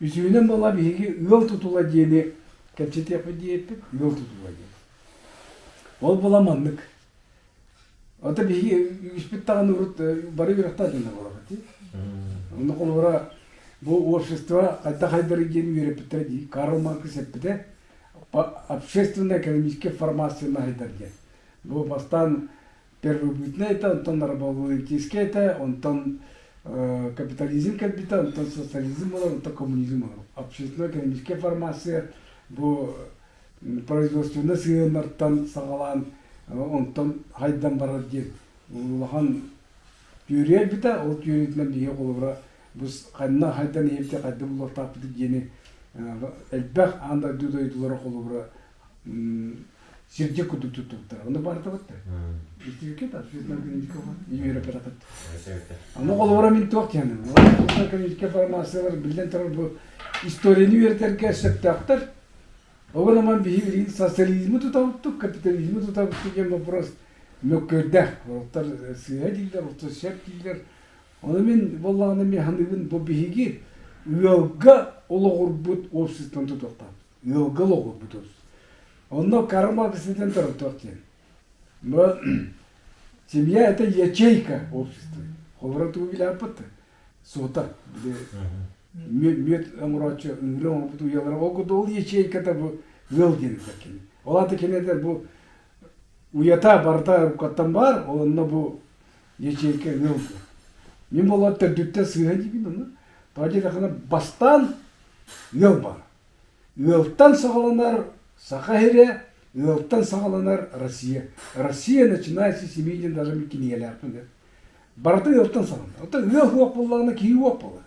Үсүһүнэн буолла биһиги ыал тутула диэни кэпсэтиэхпит диэппит, ыал тутула диэн. Ол буола маннык. Ото биһиги үгүспүт даҕаны урут бары үөрэхтээх дьоннор буолабыт дии. Онно холобура бу общество хайдах хайдары диэн үөрэппиттэрэ дии. Карл Маркс эппитэ общественно-экономическая формацияны хайдар диэн. Бу бастаан первобытное это, онтон рабовладельческое это, онтон капитализм кэлбитэ, онтон социализм буолар, онтон коммунизм буолар. Общественно-экономическая формация бу производственнай сыһыаннартан саҕалаан онтон хайдан барар диэн улахан түөрүйэ элбитэ. Ол түөрүйэтинэн биһиги холобура бу ханна хайдан иһэбитэ, хайда булуохтаахпыт диэни элбэх аан дойду дойдулара холобура сирдьит курдук туттубуттара. Ону барытабыт да. Истибиккит общественно-экономическая үөрэппэтэххит. Ону холобура мин туох диэным. Общественно-экономическая формациялар биллэн турар бу историяны үөрэтэргэ сөптөөхтөр. Ол гынан биһи билигин социализмы тутабыттык, капитализмы тутабыттык диэн вопрос мөккүөрдээх. Олохтор сыыһа дииллэр, олохтор сөп дииллэр. Ону мин буоллаҕына мин саныыбын бу биһиги ыалга олоҕурбут обществоны тутуохтаахпыт. Ыалга олоҕурбут общество. Онно Карл Маркс этэн турар диэн. Бу семья это ячейка общества. Холобура тугу билээппит суота били мүөт оҥорооччу ыҥырыы оҥорбут уйалара ол курдук ол ячейката бу ыал диэн этэр кини. Ол аата кини этэр бу уйата барыта рукаттан баар, ол онно бу ячейка ыал диэн. Мин буоллар төрдүттэн сыыһа диибин ону. Тоҕо диэтэххинэ бастаан ыал баар. Ыалтан саҕаланар Саха сирэ, ыалтан саҕаланар Россия. Россия начинается с семьи диэн даже мин кинигэлээхпин. Барыта ыалтан саҕаланар. Оттон ыал суох буоллаҕына киһи уох буолар.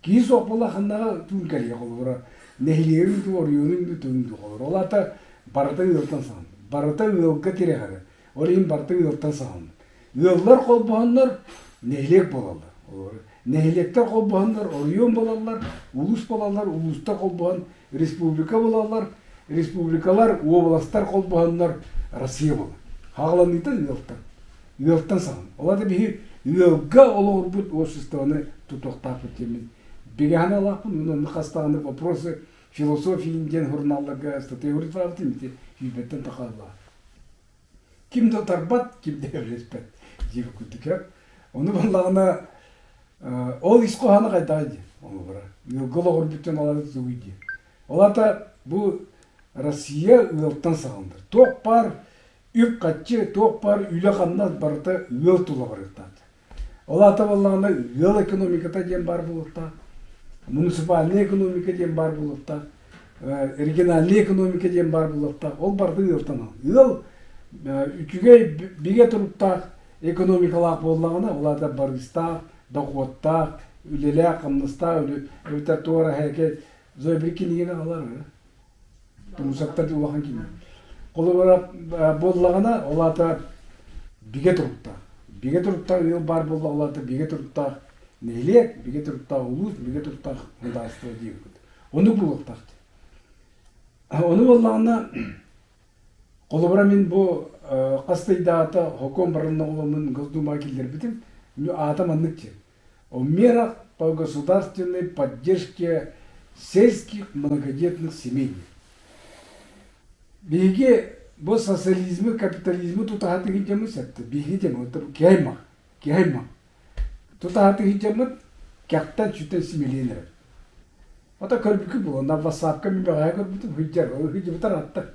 Киһи суох буолла ханнаҕа туун кэлиэ холобура нэһилиэгин дуу, оройуонун дуу, туун дуу холобура. Ол аата барыта ыалтан саҕаланар. Барыта ыалга тирэҕирэр. Ол иһин барыта ыалтан саҕаланар. Ыаллар холбоһоннор нэһилиэк буолаллар. Нэһилиэктэр холбоһоннор оройуон буолаллар, улуус буолаллар, улуустар холбоһон республика буолаллар, республикалар, уобаластар холбоһоннор Россия буолар. Хаҕаланыыта ыалтан. Ыалтан саҕаланар. Ол аата биһи ыалга олоҕурбут обществоны тутуохтаахпыт диэммин бигэ санаалаахпын. Уонна онно хас даҕаны вопросы философии диэн журналларга статья суруйталаабытым ити сүүрбэттэн тахаллаах. Ким да утарбат, ким да сөбүлэспэт диир курдук. Ону буоллаҕына ол ис хоһооно хайдаҕый диэн олобура. Ыалга олоҕурбуттан ол аата тугуй диэн. Ол аата бу Россия ыалтан саҕаланар. Туох баар үп-харчы, туох баар үлэ-хамнас барыта ыал тула барыахтаах. Ол аата буоллаҕына ыал экономиката диэн баар буолуохтаах, муниципальнай экономика диэн баар буолуохтаах, региональнай экономика диэн баар буолуохтаах. Ол барыта ыалтан ыал үчүгэй бигэ туруктаах экономикалаах буоллаҕына, ол аата барыыстаах, дохуоттаах, үлэлээх, хамнастаах эбэтэр туора эһэкэ Зоя кинигини алар Тумусаттар улахан кини. Холобура буоллаҕына, ол аата бигэ туруктаах. Бигэ туруктаах ыал баар буолла, ол аата бигэ туруктаах нэһилиэк, бигэ туруктаах улуус, бигэ туруктаах государство диэбит. Ону булуохтаах. Ону буоллаҕына, холобура мин бу хас ыйдаата хокуон баран оҕоломмун Госдумаҕа киллэрбитим. Аата маннык диэн. О мерах по государственной поддержке сельских многодетных семей. Биһиги бу социализмы, капитализмы тутаһатыгын дьоммут сөптө. Биһиги дьоммут киһи аймах. Тутаһатыгын дьоммут кэхтэн сүтэн симэлийэн эрэр. Ото көрбүкү буолан, вассаапка мин бэҕэһээ көрбүтүм, сылдьар, сылдьыбытар атта.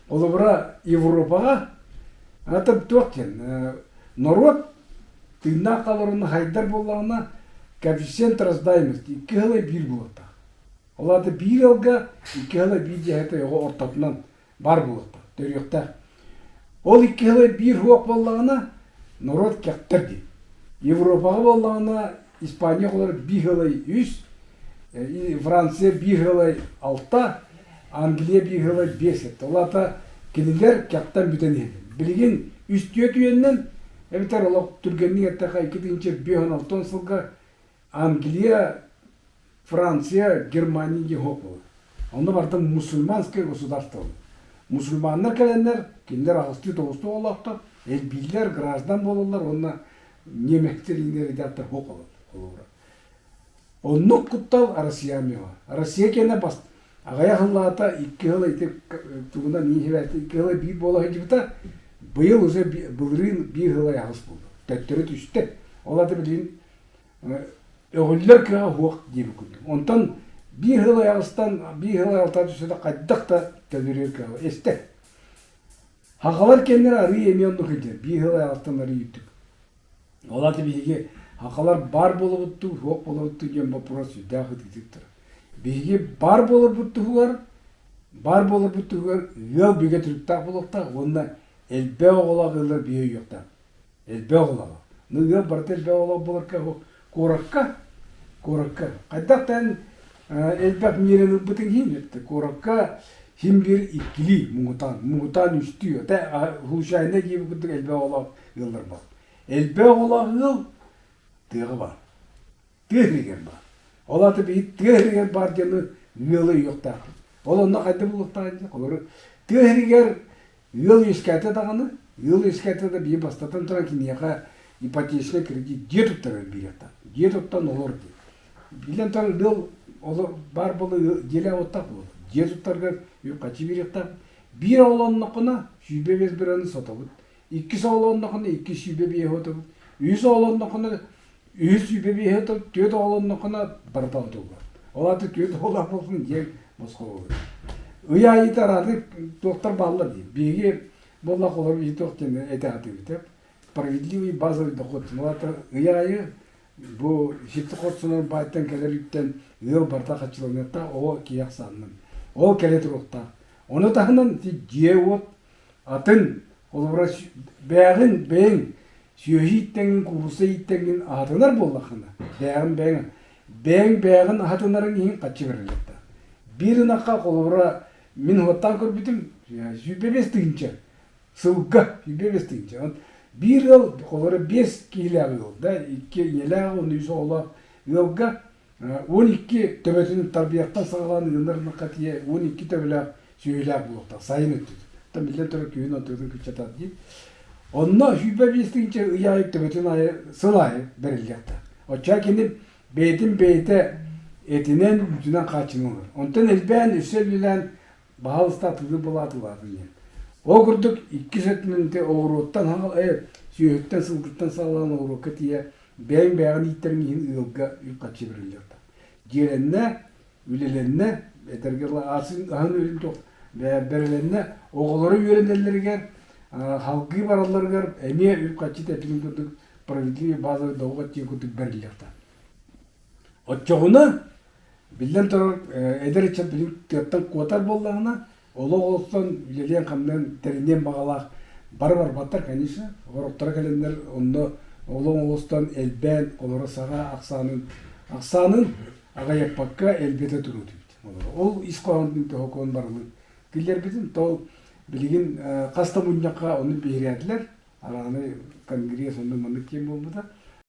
Холобура, Европаҕа ата туох диэн, норуот тыыннаах хааларын хайдар буоллаҕына, коэффициент рождаемости 2 сыла биир буолуохтаах. Ол аата биир ыалга 2 сыла биир дьиэһэтэ оҕо ортотунан баар буолуохтаах, төрүөхтээх. Ол 2 сыла биир суох буоллаҕына, норуот кэхтэр диэн. Европаҕа буоллаҕына, Испания оҕолоро 5 сыла 3, Франция 5 сыла 6, Англия 5 сыла 5 этэ. Ол аата кинилэр кэхтэн бүтэн иһэллэр. Билигин үс-түөрт үйэннэн, эбэтэр олох түргэнник эттэххэ, 2056 сылга Англия Франция, Германия диэн буолар. Онно барыта мусульманское государство. Мусульманнар кэлэннэр, кинилэр аҕыстыы-тоҕустуу оҕолоохтор, элбииллэр, граждан буолаллар уонна немецтэр иҥнэр идеаттар суох буолаллар. Оннук куттал Россия миэхэ. Россия киэнэ бас аҕыйах сыллаата икки сыл ити тугунан иһибэт икки сыл биир буола сылдьыбыта. Быйыл уже былырыын биир сыл аҕыс буолла. Төттөрү түстэ. Ол аты билигин өҕүллэр кыаҕа суох диэбит курдук. Онтон биир сыл аҕыстан биир сыл алтан түстэ хайдах да төлөрүөр кыаҕа эстэ. Хахалар кэннэрэ арыы эмиэ оннук сылдьар. Биир сыл аҕыстан арыы үрдүк. Ол аата биһиги хахалар баар буолабыт дуу, суох буолабыт дуу диэн боппуруос сүрдээх ытыытык турар. Биһиги баар буоларбыт туһугар, баар буоларбыт туһугар ыал бигэ туруктаах буолуохтаах уонна элбэх оҕолоох ыаллар бигэ өйүөхтээх. Элбэх оҕолоох. Ну ыал барыта элбэх оҕолоох буолар куоракка, куоракка. Хайдах да эн элбэх миэрэни ылбытыҥ иһин куоракка син биир иккилии муҥутаан, муҥутаан үстүү, случайно диэбит курдук элбэх оҕолоох ыаллар баар. Элбэх оҕолоох ыал тыаҕа баар. Тыа сиригэр баар. Ол аата биһиги тыа сиригэр баар дьону ыалы өйүөхтээхпит. Ол онно хайдах булуохтааҕын дьэ, холобур, тыа сиригэр ыал үөскээтэ даҕаны, ыал үөскээтэ да биһиги бастатан туран киниэхэ ипотечный кредит дьиэ туттарар биэриэхтээх. Дьиэ туттан олор диэн. Биллэн турар, ыал олор баар буола дьиэлээх уоттаах буолар. Дьиэ туттарга үп-харчы биэриэхтээх. Биир оҕолонноххуна 105 бырыһыаны сотобут. Иккис оҕолонноххуна икки сүүрбэ биэһи отобут. Үһүс оҕолонноххуна үһүс сүүрбэ биэһи отобут. Түөрт оҕолонноххуна барыта отуллар. Ол аата түөрт оҕолоох буолсун дьиэҥ босхо буолар. Ый аайыта арааты туохтар бааллар дии. Биһиги буоллах олор биһи туох диэн этэ сатыыбыт. Справедливый базовый доход. Ол аата ый аайы бу сити хорсунан баайтан кэлэр үптэн ыал барыта хаччыланыахтаах, оҕо киһи ахсаанынан. Ол кэлэ туруохтаах. Ону таһынан ити дьиэ-уот Атын, холобура, бээҕин бэйэҥ сүөһү ииттэҥҥин, куурусса ииттэҥҥин аһатынар буоллаххына, бээҕин бэйэҥ бэйэҥ бээҕин аһатынарыҥ иһин хаччы бэриллиэхтээх. Биир ынахха, холобура, мин уоттаан көрбүтүм, 105 тыһыынча сылга 105 тыһыынча. Биир ыал, холобура, биэс киһилээх ыал, да, икки ийэлээх уонна үс оҕолоох ыалга 12 төбөтүн тарбыйахтан саҕалаан ыанар ынахха тиийэ 12 төбөлөөх сүөһүлээх буолуохтаах сайын өттүт. Оттон биллэн турар күһүн онтугутун кыччатар дии. Онно 25 тыһыынча ый аайы төбөтүн аайы сыл аайы бэриллиэхтээх. Оччоҕо кини бэйэтин бэйэтэ этинэн, үүтүнэн хааччынан олорор. Онтон элбээн, өссө үлэлээн баһаалыста атыылыыр буола атыылаатын диэн. Ол курдук иккис өттүнэн ити оҕуруоттан сүөһүттэн, сылгыттан саҕалаан оҕуруокка тиийэ бэйэҥ бэйэҕин ииттэриҥ иһин ыалга үп-харчы бэриллиэхтээх. Дьиэлэннэ, үлэлэннэ, этэргэ дылы аһын үөрүн туох бэрилэннэ, оҕолоро үөрэнэллэригэр, салгыы баралларыгар эмиэ үп-харчы тэппитин курдук справедливый базовый доход диэн курдук бэриллиэхтээх. Оччоҕуна, биллэн турар, эдэр ыччат билигин тыаттан куотар буоллаҕына, Олох олохтон үлэлиэн-хамныан, тэриниэн баҕалаах бары барбаттар, конечно. Сорохторо кэлэннэр онно олох оҥостон элбээн олоро саҕа ахсаанын ахсаанын аҕыйаппакка элбэтэ туруутубут. Ол ис хоһоонун тоһокуон барылын киллэрбитин то билигин хас да мунньахха ону биһирээтилэр. Арааны конгресс онно маннык диэн буолбута.